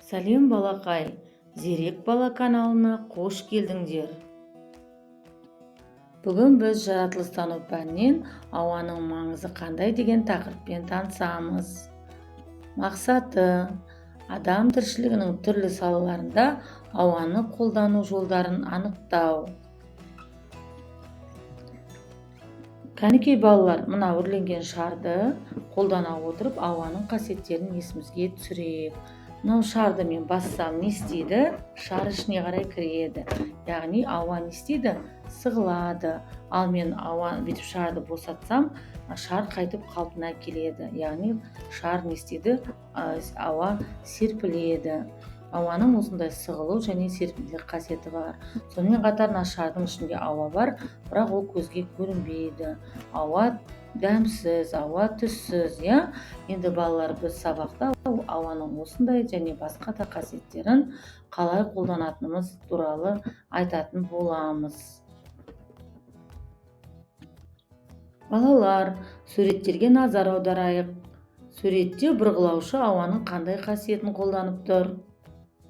Сәлем, балақай! Зерек бала каналына қош келдіңдер. Бүгін біз жаратылыстану пәнінен ауаның маңызы қандай деген тақырыппен танысамыз. Мақсаты: адам тіршілігінің түрлі салаларында ауаны қолдану жолдарын анықтау. Кәнекей, балалар, мына үрленген шарды қолдана отырып, ауаның қасиеттерін есімізге түсірейік. Мынау шарды мен бассам, не істейді? Шар ішіне қарай кіреді, яғни ауа не істейді? Сығылады. Ал мен ауа бүйтіп шарды босатсам, шар қайтып қалпына келеді, яғни шар не істейді? Ауа серпіледі. Ауаның осындай сығылу және серпімділік қасиеті бар. Сонымен қатар мына шардың ішінде ауа бар, бірақ ол көзге көрінбейді. Ауа дәмсіз, ауа түссіз, иә. Енді, балалар, біз сабақта ауаның осындай және басқа да қасиеттерін қалай қолданатынымыз туралы айтатын боламыз. Балалар, суреттерге назар аударайық. Суретте бұрғылаушы ауаның қандай қасиетін қолданып тұр?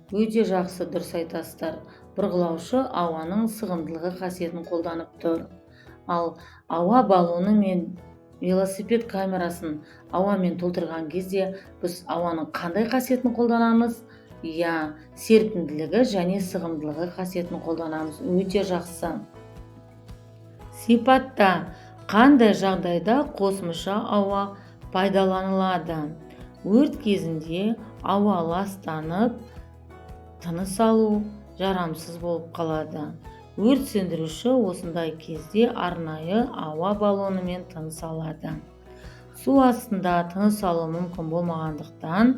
Өте жақсы, дұрыс айтасыздар. Бұрғылаушы ауаның сығымдылығы қасиетін қолданып тұр. Ал ауа баллоны мен велосипед камерасын ауамен толтырған кезде біз ауаның қандай қасиетін қолданамыз? Иә, серпімділігі және сығымдылығы қасиетін қолданамыз. Өте жақсы. Сипатта: қандай жағдайда қосымша ауа пайдаланылады? Өрт кезінде ауа ластанып, тыныс алу жарамсыз болып қалады. Өрт сөндіруші осындай кезде арнайы ауа баллонымен тыныс алады. Су астында тыныс алу мүмкін болмағандықтан,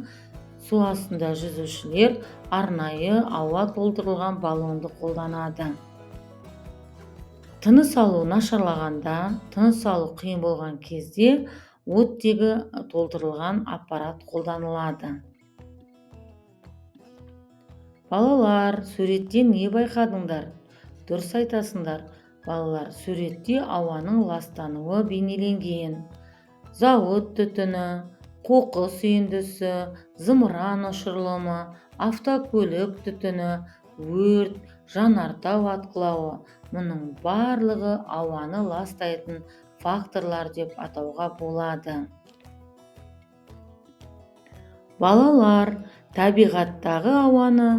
су астында жүзушілер арнайы ауа толтырылған баллонды қолданады. Тыныс алу нашарлағанда, тыныс алу қиын болған кезде оттегі толтырылған аппарат қолданылады. Балалар, суреттен не байқадыңдар? Дұрыс айтасыңдар, балалар, суретте ауаның ластануы бейнеленген. Зауыт түтіні, қоқыс үйіндісі, зымыран ұшырылымы, автокөлік түтіні, өрт, жанартау атқылауы — мұның барлығы ауаны ластайтын факторлар деп атауға болады. Балалар, табиғаттағы ауаны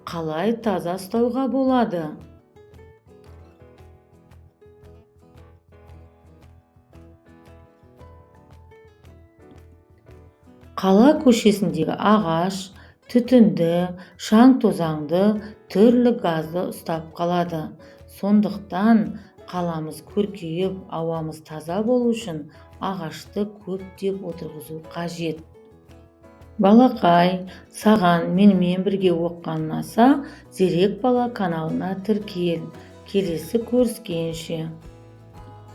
қалай таза ұстауға болады? Қала көшесіндегі ағаш түтінді, шаң-тозаңды, түрлі газды ұстап қалады. Сондықтан қаламыз көркейіп, ауамыз таза болу үшін ағашты көптеп отырғызу қажет. Балақай, саған менімен бірге оқыған ұнаса, Зерек бала каналына тіркел. Келесі көріскенше!